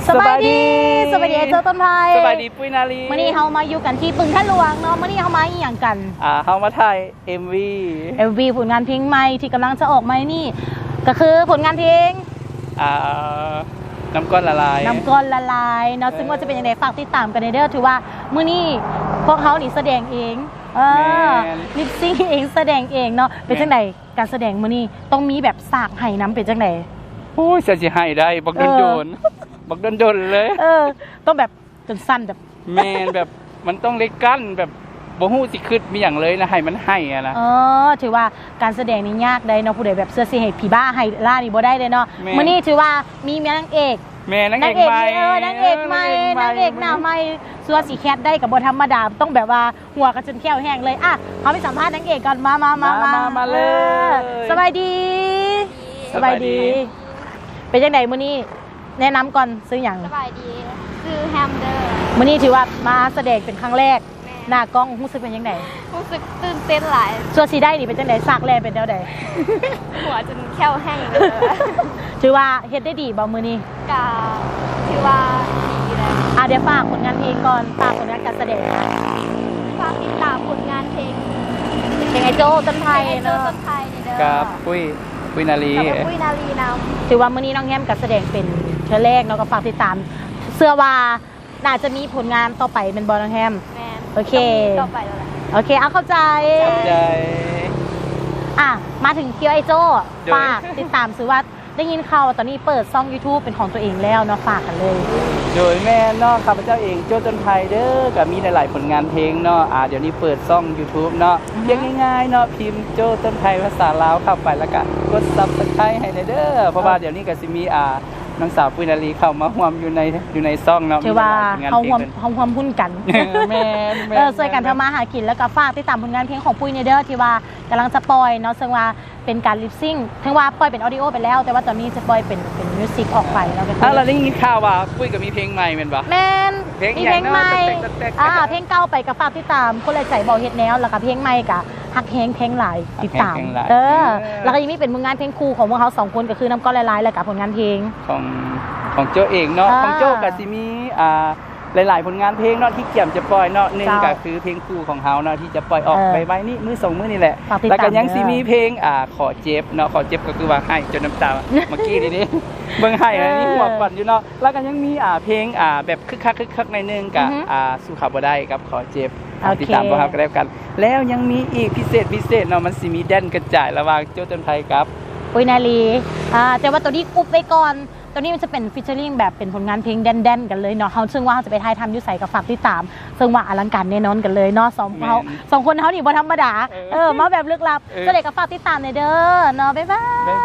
ສະບາຍດີ ສະບາຍດີ ສະບາຍດີອ້າຍໂຈ້ຕົ້ນໄພ ສະບາຍດີປຸ້ຍນາລີ ມື້ນີ້ເຮົາມາຢູ່ກັນທີ່ບຶງທາດຫຼວງເນາະ ມື້ນີ້ເຮົາມາອີ່ຫຍັງກັນ? ອ່າ ເຮົາມາຖ່າຍເອັມວີ ເອັມວີຜົນງານເພງໃໝ່ທີ່ກຳລັງຈະອອກໃໝ່ນີ້ ກໍຄືຜົນງານເພງ ອ່າ ນ້ຳກ້ອນລະລາຍ ນ້ຳກ້ອນລະລາຍເນາະ ເອີ ຊຶ່ງວ່າຈະເປັນຈັ່ງໃດ ຝາກຕິດຕາມກັນແດ່ເດີ ຖືວ່າມື້ນີ້ພວກເຮົານີ້ສະແດງເອງ ເອີ ແມ່ນ ລິບຊິງເອງ ສະແດງເອງເນາະ ເປັນ ແມ່ນ ຈັ່ງໃດ ການສະແດງມື້ນີ້ຕ້ອງມີແບບສາກໄຫ້ນຳ ເປັນຈັ່ງໃດ? ໂອ້ຍ ສະຊິໄຫ້ໄດ້ ບັກ ເອີ ດົນໆ ບັກດົນໆເລີຍ ເອີ ຕ້ອງແບບຈົນສັ່ນແບບ ແມ່ນ ແບບມັນຕ້ອງໄດ້ກັ້ນ ແບບບໍ່ຮູ້ຊິຄິດມີຫຍັງເລີຍນະ ໃຫ້ມັນໄຫ້ຫັ້ນນະ ເອີ ຖືວ່າການສະແດງນີ້ຍາກໄດ໋ເນາະ ຜູ້ໃດແບບເຊື່ອຊິໃຫ້ຜີບ້າໄຫ້ລ້ານີ້ບໍ່ໄດ້ເດ້ເນາະ ແມ່ນ ມື້ນີ້ຖືວ່າມີນາງເອກ ແມ່ນ ນາງເອກໃໝ່ ເອີ ນາງເອກໃໝ່ ເອີ ນາງເອກໃໝ່ ນາງເອກໜ້າໃໝ່ ຊົ່ວຊິແຄດໄດ້ກໍບໍ່ທຳມະດາ ຕ້ອງແບບວ່າ ຫົວກະຈົນແຂ້ວແຫ້ງເລີຍ ອ່ະ ເຮົາໄປສຳພາດນາງເອກກ່ອນ ມາ ມາ ມາ ມາ ມາ ມາເລີຍ ເອີ ສະບາຍດີ ສະບາຍດີ ສະບາຍດີ ເປັນຈັ່ງໃດມື້ນີ້ ແນະນຳກ່ອນ ຊື່ຫຍັງ? ສະບາຍດີ ຊື່ແຮມເດີ ມື້ນີ້ຖືວ່າມາສະແດງເປັນຄັ້ງແລກ ແມ່ນ ໜ້າກ້ອງ ຮູ້ສຶກເປັນຈັ່ງໃດ? ຮູ້ສຶກຕື່ນເຕັ້ນຫຼາຍ ຊົ່ວຊິໄດ້ນີ້ເປັນຈັ່ງໃດ? ສາກແລ່ເປັນແນວໃດ? ຫົວຈົນແຂ້ວແຫ້ງເລີຍ ຖືວ່າເຮັດໄດ້ດີບໍ່ມື້ນີ້? ກະຖືວ່າດີແຫຼະ ອ່າ ດຽວຝາກຜົນງານເພງກ່ອນ ຝາກຜົນງານການສະແດງ ຝາກຕິດຕາມຜົນງານເພງ ເພງອ້າຍໂຈ້ຕົ້ນໄພ ເພງອ້າຍໂຈ້ ເນາະ ຕົ້ນໄພນີ້ເດີ ກັບປຸ້ຍ ປຸ້ຍນາລີ ກັບປຸ້ຍນາລີນຳ ຖືວ່າມື້ນີ້ນ້ອງແຮມກະສະແດງເປັນເທື່ອແລກເນາະ ກໍຝາກຕິດຕາມ ເຊື່ອວ່າໜ້າຈະມີຜົນງານຕໍ່ໄປແມ່ນບໍ່ນ້ອງແຮມ? ແມ່ນ ໂອເຄ ຕ້ອງມີຕໍ່ໄປແລ້ວແຫຼະ ໂອເຄ ເອົາ ຂອບໃຈ ຂອບໃຈ ອ່ະ ມາເຖິງຄິວອ້າຍໂຈ້ ໂດຍ ຝາກຕິດຕາມ ຊື່ວ່າ ໄດ້ຍິນຂ່າວວ່າຕອນນີ້ເປີດຊ່ອງຢູທູບເປັນຂອງຕົວເອງແລ້ວເນາະ ຝາກກັນເລີຍ ໂດຍ ແມ່ນເນາະ ຂ້າພະເຈົ້າເອງ ໂຈ້ຕົ້ນໄພເດີ ກະມີຫຼາຍໆຜົນງານເພງເນາະ ອ່າ ດຽວນີ້ເປີດຊ່ອງຢູທູບເນາະ ອືຮຶ ພຽງງ່າຍໆເນາະ ພິມໂຈ້ຕົ້ນໄພພາສາລາວເຂົ້າໄປ ແລ້ວກະກົດຊັບສະໄຄຣບ໌ໃຫ້ແດ່ເດີ ເພາະວ່າ ເອີ ດຽວນີ້ກະຊິມີ ອ່າ ນາງສາວປຸ້ຍນາລີເຂົ້າມາຮ່ວມຢູ່ໃນ ຢູ່ໃນຊ່ອງເນາະ ຖືວ່າເຮົາຮ່ວມ ເຮົາຮ່ວມຮຸ້ນກັນ ແມ່ນໆ ເອີ ຊ່ວຍກັນທຳມາຫາກິນ ແລ້ວກະຝາກຕິດຕາມຜົນງານເພງຂອງປຸ້ຍແດ່ເດີ ທີ່ວ່າກຳລັງຈະປ່ອຍເນາະ ເຊິ່ງວ່າ ເປັນການລິບຊິງ ເຖິງວ່າປ່ອຍເປັນອອດິໂອໄປແລ້ວ ແຕ່ວ່າຕອນນີ້ຈະປ່ອຍເປັນ ເປັນມິວສິກອອກໄປເນາະ ອ່າ ແລ້ວໄດ້ຍິນຂ່າວວ່າປຸ້ຍກໍມີເພງໃໝ່ແມ່ນບໍ່? ແມ່ນ ເພງຫຍັງເນາະ? ມີເພງໃໝ່ ແຕັກໆ ອ່າ ເພງເກົ່າໄປກໍຝາກຕິດຕາມ ຄົນຫຼາຍໃຈບໍ່ເຮັດແນວ ແລ້ວກໍເພງໃໝ່ກໍຮັກແຮງແພງຫຼາຍ ຕິດຕາມ ເອີ ເອີ ແລ້ວກໍຍັງມີເປັນຜົນງານເພງຄູ່ຂອງພວກເຮົາສອງຄົນ ກໍຄືນ້ຳກ້ອນລະລາຍ ແລ້ວກໍຜົນງານເພງ ຂອງ ຂອງໂຈ້ເອງເນາະ ອ່າ ຂອງໂຈ້ກໍຊິມີ ອ່າ ຫຼາຍໆຜົນງານເພງເນາະ ທີ່ກຽມຈະປ່ອຍເນາະ ໜຶ່ງ ເຈົ້າ ກໍຄືເພງຄູ່ຂອງເຮົາເນາະ ທີ່ຈະປ່ອຍອອກ ເອີ ໄວໆນີ້ ມື້ສອງມື້ນີ້ແຫຼະ ແລ້ວກໍຍັງຊິມີເພງ ອ່າ ຂໍເຈັບເນາະ ຂໍເຈັບກໍຄືວ່າໄຫ້ຈົນນ້ຳຕາ ເມື່ອກີ້ນີ້ ເບິ່ງໄຫ້ ເອີ ນີ້ຫົວຂວັນຢູ່ເນາະ ແລ້ວກໍຍັງມີ ອ່າ ເພງ ອ່າ ແບບຄຶກຄັກໆໜ້ອຍໜຶ່ງ ກະ ອືຮຶ ອ່າ ສູ້ເຂົາບໍ່ໄດ້ກັບຂໍເຈັບ ໂອເຄ ຕິດຕາມພວກເຮົາກໍແລ້ວກັນ ແລ້ວຍັງມີອີກພິເສດໆເນາະ ມັນຊິມີແດນກະຈາຍລະຫວ່າງໂຈ້ຕົ້ນໄພກັບ ປຸ້ຍນາລີ ອ່າ ແຕ່ວ່າໂຕນີ້ອຸບໄວ້ກ່ອນ ໂຕນີ້ມັນຈະເປັນຟີເຈີລິງແບບເປັນຜົນງານເພງແດນໆກັນເລີຍເນາະ ເຮົາເຊິ່ງວ່າເຮົາຈະໄປຖ່າຍທຳຢູ່ໃສກໍຝາກຕິດຕາມ ເຊິ່ງວ່າອະລັງການແນ່ນອນກັນເລີຍເນາະ ສອງ ແມ່ນ ເຮົາສອງຄົນເຮົານີ້ບໍ່ທຳມະດາ ເອີ ເອີ ມາແບບລຶກລັບ ເອີ ຈັ່ງໃດກໍຝາກຕິດຕາມແດ່ເດີເນາະ ບາຍບາຍ ບາຍ